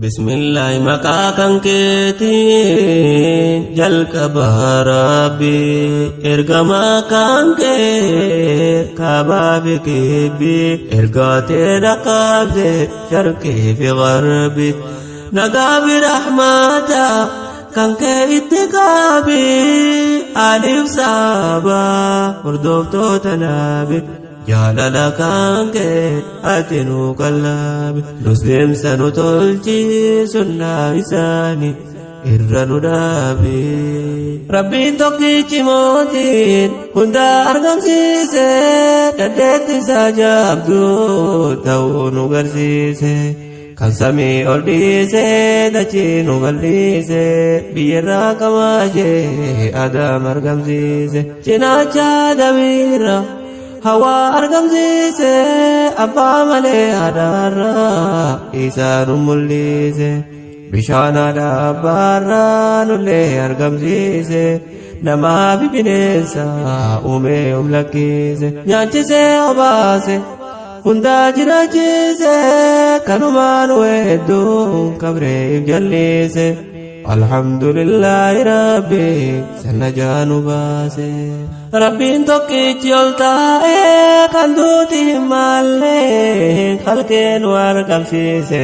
Bismillaahi, maqaa kan keetiin jalqaba. Rabbi, ergamaa kan kee kaabaa fi kibbi ergaatee dhaqqabse sharqii fi garbi, nagaa fi rahmata kan kee itti qaabi, aliif saabaa hordoftoota nabi. Jaalala kan kee ati nu qallaabi, nus deemsa nu tolchi, sunnaa isaani irra nu dhaabi. Rabbiin tokkichi mootiin hunda argamsiise, dandeetti isaa jabduu ta'uu nu garsiise. Kan samii ol dhiise, dachii nu bal'ise, biyyarraa qamaashee Adam argamsiise. Cinaacha Adamiirra Hawaa argamsiise, abbaa malee haadhaarraa isaa nu mul'ise. Bishaan haadha abbaarraa nullee argamsiise. Namaa fi bineensa uumee umlakkise. Nyaachisee obaase, hundaa jiraachise, kanumaan hedduun kabreef jallise. Alhamdulillahi, Rabbi sana jaanu baase. Rabbiin tokkichi ol taa'ee kan duuti hin mallee, kalqee nu argamsiise,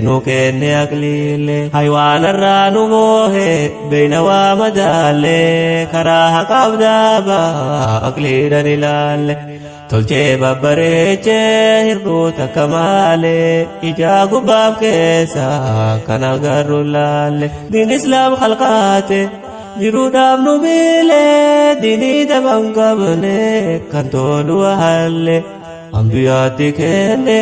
nu kenne aqliillee. Haywaanarraa nu moohe, beeyna waa madaallee, karaa haqaaf daabaa aqliidhan ilaalle. Tolchee babbareechee hir'uu takka maalee, ijaa gubbaaf keessa kan agarru laalle. Diin Islaam kalqaate jiruudhaaf nu biilee, diinii daban qabne kan tolu halle. Ambiyaatti kenne,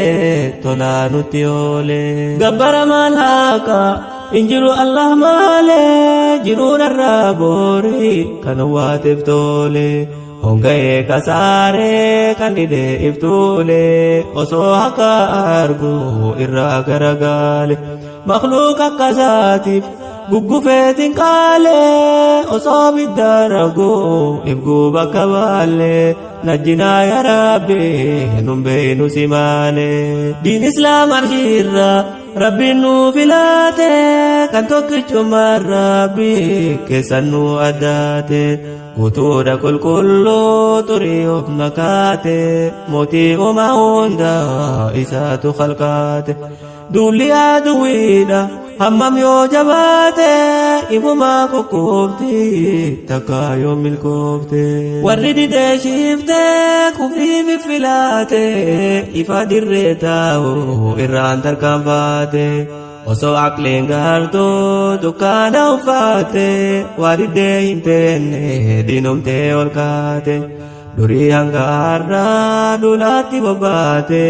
tolaa nutti oole. Gabbaramaan haqa injiru Allah malee, jiruun irraa boorii kan waateef tole. Honga'ee kasaaree kan didee iftuulee, osoo akka argu irraa garagaale. Makluuq akkasaatiif guggufeetiin qaalee, osoo biddaan argu ifguu bakka baallee. Najjinaa yaa Rabbi, nun beeynu si maalee. Diin Islaam arshiirra Rabbiin nu filaate, kan tokkichummaan Rabbi keessan nu addaate. Guutuudha qulqulluu xurii of makaate, mootii uumaa hunda isaatu kalqaate. Duulli aduwwiidha hammam yoo jabaate, ifumaa kukkuufti takka yoo milkoofte. Warri didee shiiftee kufrii fiffilaate, ifa dirree taa'u irraan tarkaanfaate. Osoo aqliin gaartuu dukkaana uffaate, waa diddee hin teenne, diinomtee ol kaate. Durii hanga har'aa duulaatti bobbaate,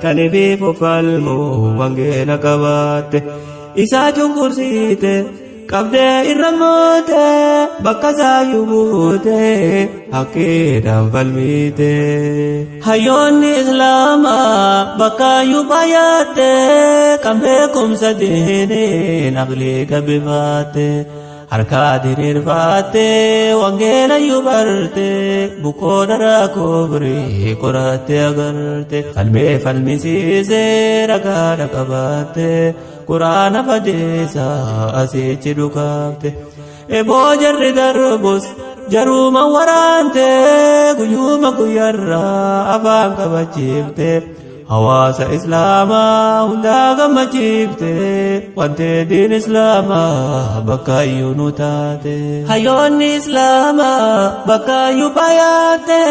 kan ifiif falmu wangeela qabaatte. Isaa cunqursiite, qabdee irra moote, bakka isaayyuu buute, haqqiidhaan falmiite. Hayyoonni Islaamaa bakka iyyuu baay'atte, kan beekumsa diiniin aqlii gabbifaatte. Harkaa diriirfaatte, wangeela iyyuu barte, bukoo daraa kobrii qoratte agarte. Falmee falmisiisee ragaadha qabaatte, quraana fadeessa asiichi dhukaafte. Eboo jarri darbus jaruuma waraante, guyyuma guyyaarraa afaan qabachiifte. Hawaasa Islaamaa hundaa gammachiifte, wanti diin Islaamaa bakka iyyuu nu taate. Hayyoonni Islaamaa bakka iyyuu baay'atte,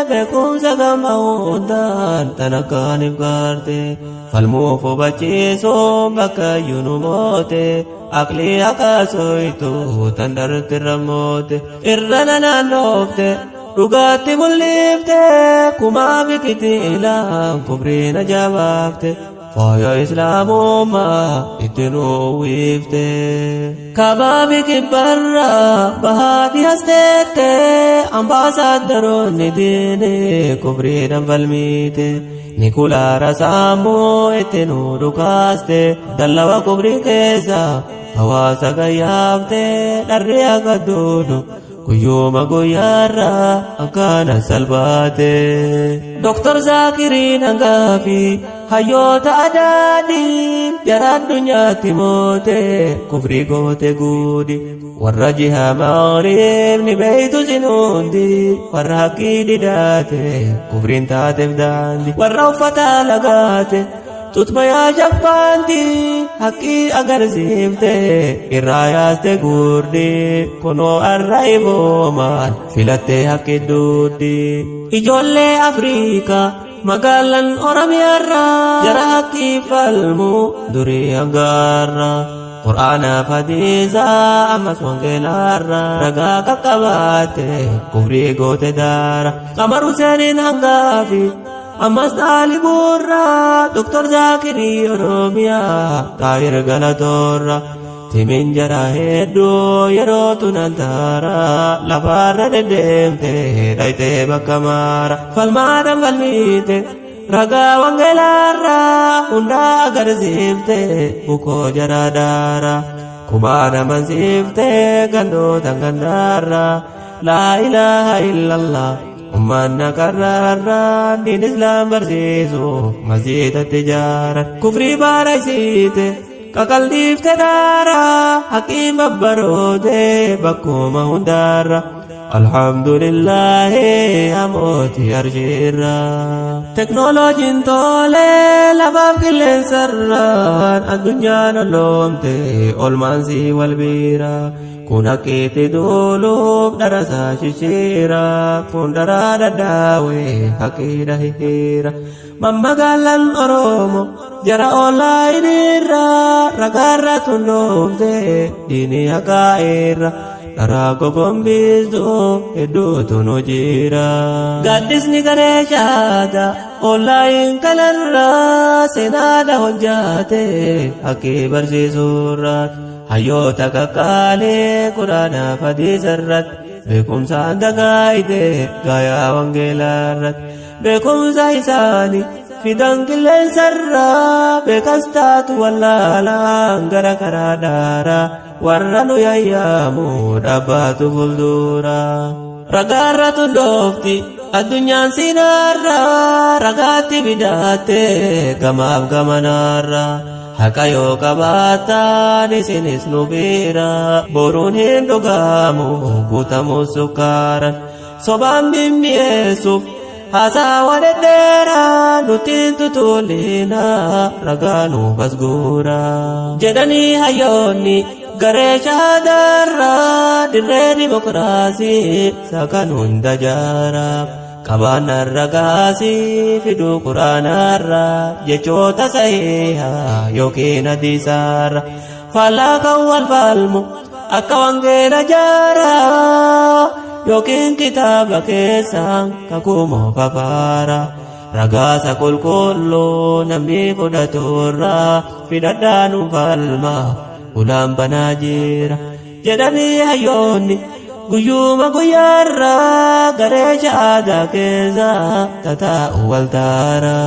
beekumsa gama hundaan tan akkaaniif gaarte. Falmuuf hubachiisuun bakka iyyuu nu moote, aqlii akka soyitu tan darte ramoote. Irra naannoofte, dhugaatti mul'ifte, kumaa fi kitiilaan kufriin ajaa'ibte, faaya Islaamummaa itti nuwwifte. Kaabaa fi kibbarraa bahaa dhiyasteette, ambaasaaddaroonni diinii kufriidhaan falmiite. Nikulaara saamuu itti nu dhukaaste, dallawa kufrii keessa hawaasa gayyaafte, dharri akka duudu guyyuma guyyaarraa akkana salphaate. Doktor Zaakiriin hangaafi Hayyoota adaadii jara addunyaatti moote kufrii goote guudi. Warra jiha maariif ni beeytu sinuundi warra haqqii didaate kufriin taateef daandi. Warra uffata lagaate tutmayaa shaffaanti haqqii agarsiifte irraa yaaste gurdi kunoo arra iboomaan filattee haqqi duuddi. Ijoollee Afriikaa magaalaan Oromiyaarraa jara haqqii falmu durii hangaarraa. Qur'aanaaf hadiisaa ammas wangeelaarraa ragaa qaqqabaate kufrii goote daara. Qamar Huseeniin hangaafi ammas Xaalibuurraa Doktor Zaakirii Oromiyaa Xaayir Galatoorraa. Timin jara hedduu yeroo tunan taara lafarra deddeemte dhayitee bakka maara. Falmaadhaan falmiite ragaa wangeelaarraa hundaa agarsiifte bukoo jara daara. Kumaan amansiifte gandoota gandaarraa laa ilaaha illallah. Ummanna karraarraa diin islaam barsiisuuf masjiidatti ijaaran. Kufrii baara isiite qaqalliifte daara haqiin babbaroote bakkuma hundaarra. Alhamdulillaahi amooti arshiirra. Teknooloojiin tolee lafaaf qilleensarraan addunyaan olloomte olmaansii wal biira. Kun haqqiitti duuluuf dharasaa shishiira. Kun daraa daddaawee haqqiidha hihira. Mammagaalaan Oromoo jara oonlaayiniirra ragaarra tundoomte diinii haqaa irra. Dharaa gogombiistu hedduutu nu jira. Gaaddisni garee shaata oonlaayin kanarra seenaadha hojjaate haqqii barsiisuurra. Hayyoota qaqqaalee quraanaaf hadiisarratti beekumsaan dagaayite gaayaa wangeelaarratti beekumsa isaanii fidan qilleensarraa beekas taatu wallaalaan gara karaa daaraa warra nu yayyaamu dhaabbaatu fuuldura. Ragaarra tundoofti addunyaan sinaarraa ragaatti bidaatte gamaaf gamanaarraa. Haqa yoo qabaattan isinis nu bira boruun hin dhugaamu guutamu sukkaaran. Sobaan mimmi'eessuuf haasawa dhedheeraa nuti tutulina ragaa nuuf as guura. Jedhanii hayyoonni garee shaadaarraa dirree dimokiraasii sakan hunda jaaraaf. Qabaannaan ragaasii fiduu quraanaarraa jechoota sahihaa yookiin hadiisaarra. Faallaa kan wal falmu akka wangeela jaaraa yookiin kitaaba keessaan kakuu moofafaara. Ragaasa qulqulluu namni fudhaturraa fidhadhaa nu falma ulaan banaa jira. Jedhanii hayyoonni guyyuma guyyaarraa garee shaadaa keessa tataa'u waltaara.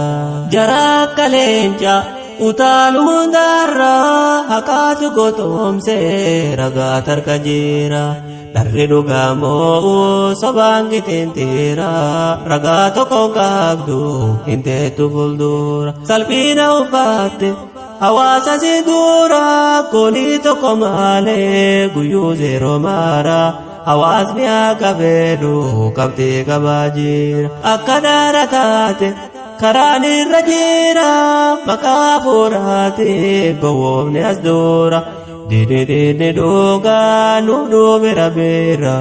Jara akka leencaa utaalu hundaarraa haqaatu gotoomse ragaa tarka jira. Dharri dhugaa moo'u sobaan gitintiira ragaa tokko qabdu hin teettu fuuldura. Salphina uffatte hawaasa si dura goolii tokko malee guyyuu zeeroo maara. Hawaasni akka fedhu qabxii qabaa jira. Akka daara taate karaan irra jira maqaa hafuuraatiin gowwoomni as dura. Diinni diinni dhugaa nuuf dhufe rabbiirra.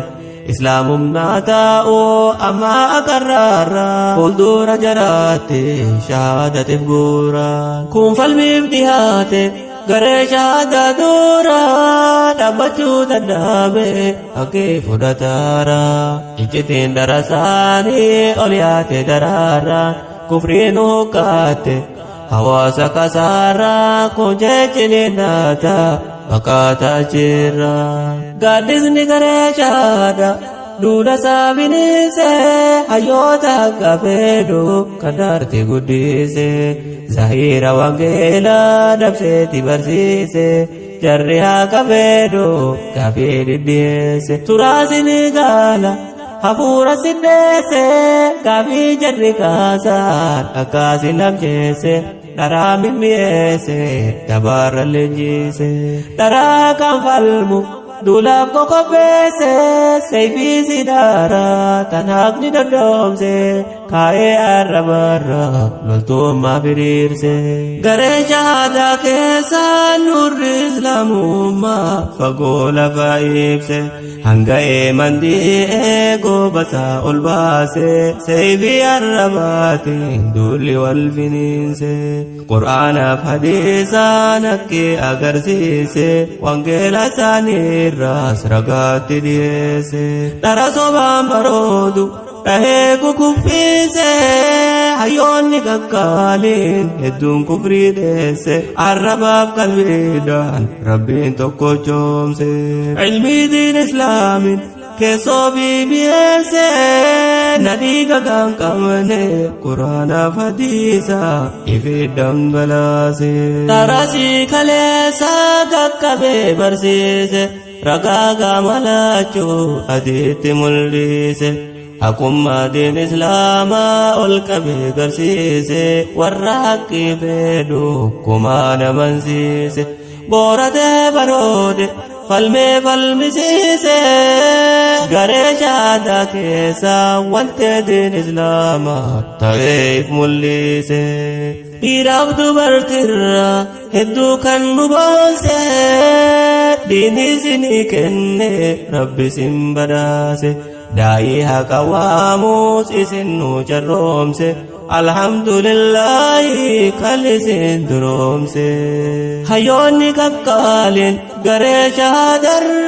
Islaamummaa taa'uu amma akarraarra. Fuuldura jaraatti shahaadatiif guura. Kun falmiif dhiyaate garee shahaadaa dura dhaabbachuu danda'ame haqqii fudhataara. Iccitiin darasaanii ol yaate daraara kufriin huqqaatte hawaasa kasaara kun jechini naata maqaataa jirra. Gaaddisni garee shahaadaa duudha saabiniise hayyoota akka fedhu kan daarti guddise. Zahira wangeelaa dabseeti barsiise jarri akka fedhu gaaffii dhidhiyeesse. Turaasini gaala hafuura siddeesse gaaffii jarri kaasaan akkaasi lamcheesse. Dharaa mimmi'eesse dabaarra leenjise. Dharaa kan falmu duulaaf qoqopheesse, seeyfii si daaraa tan haqni doddoomse, kaa'ee arrabarra loltummaa firiirse. Garee shahaadaa keessa nurri islaamummaa fagoo lafa ibse, hanga eemandi'ee goobasaa ol baase, seeyfii arrabaatiin duulli wal finiinse. Qur'aanaaf hadiisaan haqqii agarsiise, wangeela isaaniirraas ragaatti dhiyeesse. Dhara sobaan baroodu dhahee kukuffise, hayyoonni gaggaaliin hedduun kufrii dheesse, arrabaaf qalbiidhaan rabbiin tokko choomse. Ilmii diin islaamin keessoo fi mi'eesse, nadhii gagaan qabne quraanaaf hadiisa ifi dhangalaase. Dharasii kaleessa qaqqabee barsiise, ragaa gamalachuu adiitti mul'ise. Haqummaa diin islaamaa ol qabee garsiise, warra haqqii fedhu kumaa namansiise. Booratee baroode falmee falmisiise, garee shahaadaa keessa wante diin islaamaa ta'eef mul'ise. Dhiiraaf dubartiirra hedduu kan nu boonse, diin isinii kenne rabbi isin badhaase. Daa'ii haqa waamuus isin nu carroomse, alhamdulillahi kan isin duroomse. Hayyoonni qaqqaaliin garee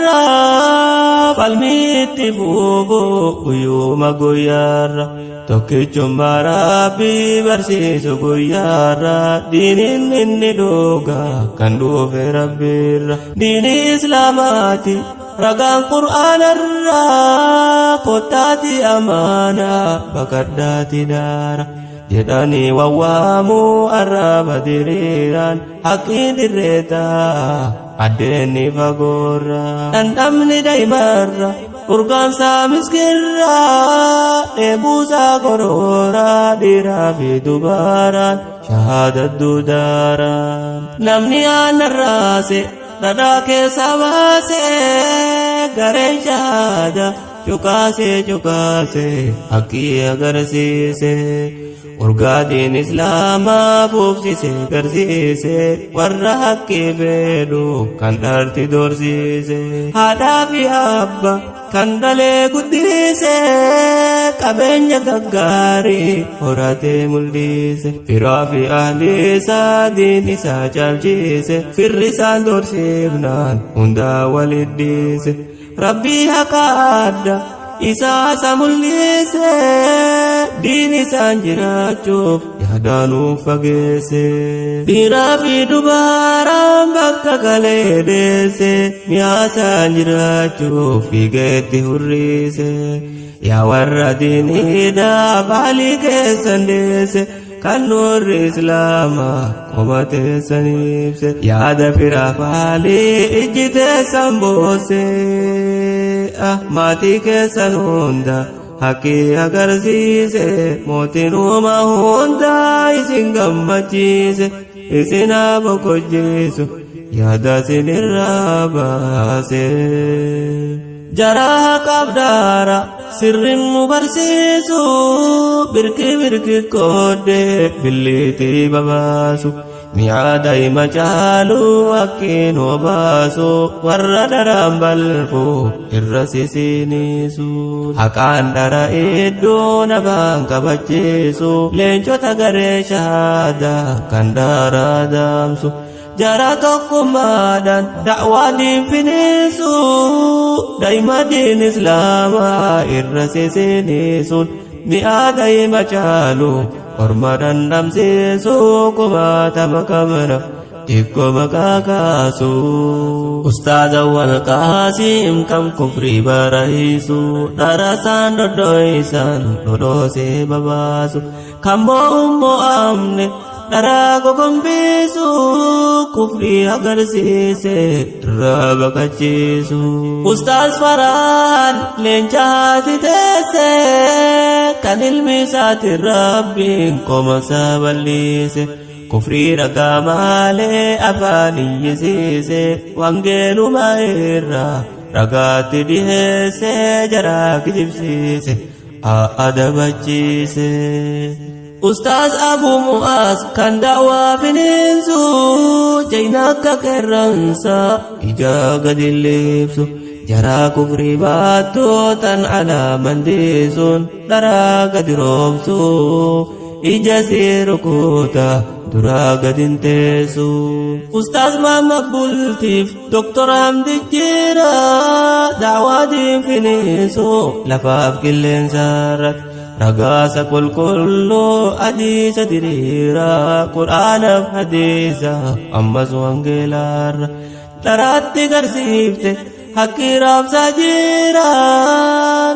shahaadarraa falmiitti fuufu guyyuma guyyaarra. Tokkichummaa rabbii barsiisu guyyaarra, diiniin inni dhugaa kan dhufe rabbiirra. Diinii islaamaati ragaan qur'aanarraa, kottaati amaanaa baqadhaati daara. Jedhanii wawwaamuu arraba diriiraan, haqii dirreetaa addeenni fagoorra. Dhandhamni daa'imarra urgaansaa miskirra, dheebuusaa goroora dhiiraa fi dubaraan shahaadaddu daara. Namni aannan raase dhadhaa keessa baase, gareen shahaada cuqaasee cuqaasee haqqii agarsiise. Urgaatiin islaamaa fuufsise garsiise, warra haqqii fedhu kan dharti dorsiise. Haadhaa fi abba kan dhalee guddise, qabeenya gaggaarii horatee mul'ise. Firaa fi ahli isaa diin isaa caalchise, firri isaan dorsiifnaan hundaa walidhiise. Rabbii haqa adda isaa isa mul'ise, diin isaan jiraachuuf yaadanuuf fageesse. Dhiiraa fi dubaraan bakka galee deesse, mi'aasaan jiraachuuf fiigeetti hurriise. Yaa warra diiniidhaaf haalii keessan deesse, kan nurri islaamaa qoma teessan ibse. Yaada firaaf haalii ijji teessan boosse, maatii keessan hunda haqqii agarsiise. Mootiin uumaa hunda isin gammachiise, isin haa boqochiisu yaada isinirraa baase. Jaraa qabdaara sirrin nu barsiisu, birki birki qooddee billiitii babaasu. Mi'a daa'ima caalu akkiin obaasu, warra dharaan balfu irra sisiinisu. Haqaan dhara iddoo nafaan kabachiisu, leencota garee shahaadaa kan dharaa daamsu. Jara tokkummaadhaan da'waa diin finiisu, daa'ima diin islaamaa irra sisiinisun. Mi'a daa'ima caalu orma dhandhamsiisu, kumaatama qabna xiqqoo maqaa kaasu. Ustaaza wal qaasiim kan kufrii barahiisu, dharasaan dhodhoisan dhodhoosee babaasu. Kan moo'uun mo'amne dharaa gogombisu, kufrii agarsiise irraa baqachiisu. Ustaaz Faraan leenca haati teesse, kan ilmi isaati rabbiin qoma isaa bal'ise. Kufrii ragaa malee afaan iyyisiise wangeeluma irraa ragaatti dhiheesse jaraa kijibsiise adabachiise. Ustaaz Abu Mu'aaz kan da'waa bineensu jayna akka qeerransa ija gadi liibsu jaraa kufrii baattootan alaa mandiisuun dharaa gadi roobsu ija sii rukuta duraa gadin teessu. Ustaaz Maamma Bultiif Doktor Hamdi Jira da'waa diinfiniisu lafaaf qilleensarratti ragaasa qulqulluu hadiisa diriiraa qur'aanaaf hadiisa ammas wangeelaarra dharaatti garsiifte haqqii raabsaa jiraan.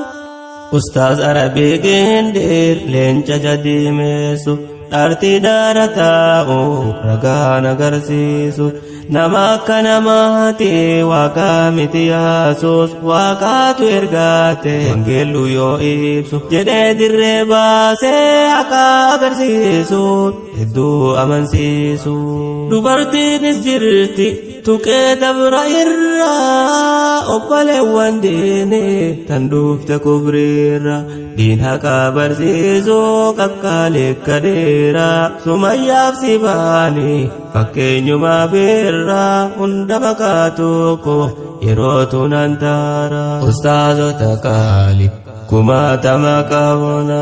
Ustaaz Arabii Gindiir leenca jadiimeessu dhartii daara taa'u ragaan agarsiisu nama akka namaati waaqa miti yaasuus waaqaatu ergaate wangeellu yoo ibsu jedhee dirree baasee akka agarsiisu hedduu amansiisu. Dubartiinis jirti tuqee dabra irraa obboleewwan diinii tan dhufte kufriirra diin haqaa barsiisu qaqqaalee kadeera sumayyaaf sibaanii fakkeenyuma birraa hunda maqaa tokko yeroo tunan taara. Ustaazota qaali kumaatama qabna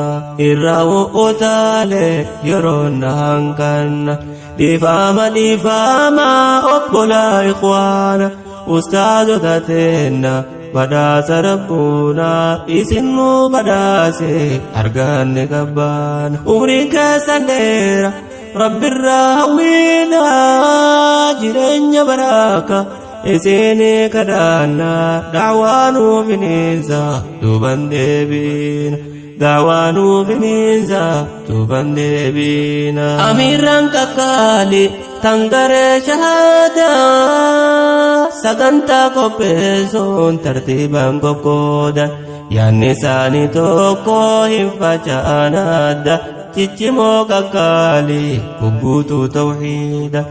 irraa utaalee yeroo na hanqanna dhiifama dhiifama obbolaa ikhwaana ustaazota teenna badhaasa rabbuuna isin nu badhaase arganne qabbaana umriin keessan dheera rabbirraa hawwiina jireenya baraaka isinii kadhaanna da'waa nuuf bineensa duuban deebiina da'waa nuuf bineensa duuban deebiina. Amiirraan kakkaali tangaree shahaadaa sagantaa qopheessuun tartiibaan qoqqoodan yaanni isaanii tokko hin faca'an adda ciccimoo kakkaali gugguutuu tawxiida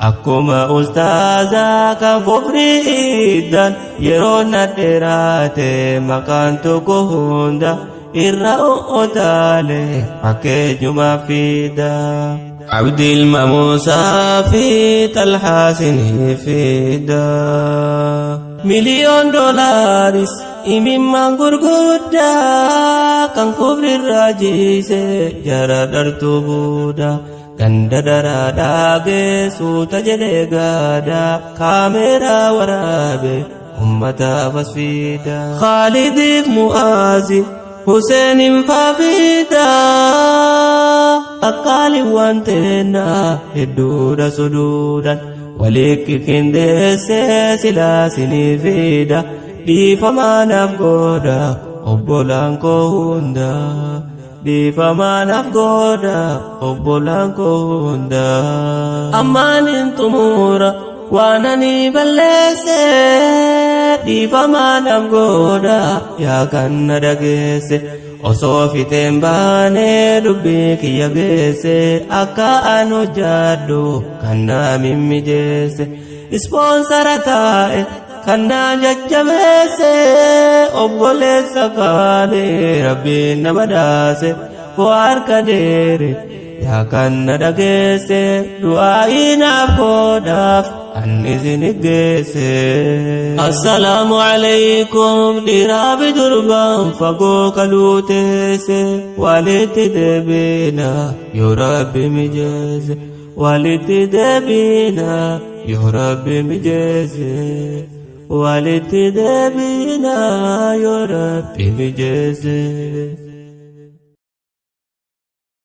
akkuma ustaazaa kan kufrii iddan yeroo na dheeraate maqaan tokko hunda irra utaale fakkeenyuma fida. Abdi ilma Muusaa fi Talhaa sinii fida. Miliyoon doolaaris imimmaan gurguddaa kan kufrirraa jiise jara dhartuu buuda. Ganda daraa dhaabee suuta jedhee gaadaa kaameeraa waraabe ummataaf as fida. Khaalidiif Mu'aazi Huseenin faafida akkaaliiwwan teennaa hedduudha suduudhaan walitti qindeessee silaa sinii fida dhiifamaa naaf godha obbolaan koo hunda dhiifamaa naaf godha obbolaan koo hunda. Ammaan hin xumura waan ani balleesse dhiifamaa naaf godha yaa kan na dhageesse osoo fiteen baanee dubbii kiyya geesse akka an hojjadhu kan na mimmijeesse ispoonsara taa'e kan na jajjabeesse obboleessa kaalee rabbiin na badhaase harka deere yaa kan na dhageesse du'aa'ii naaf godhaaf anni isin geesse. Assalaamu alaykum dhiiraa fi durbaan fagoo kaluu teesse walitti deebina yoo rabbi mijeesse walitti deebina yoo rabbi mijeesse walitti deebina yoo rabbi mijeesse.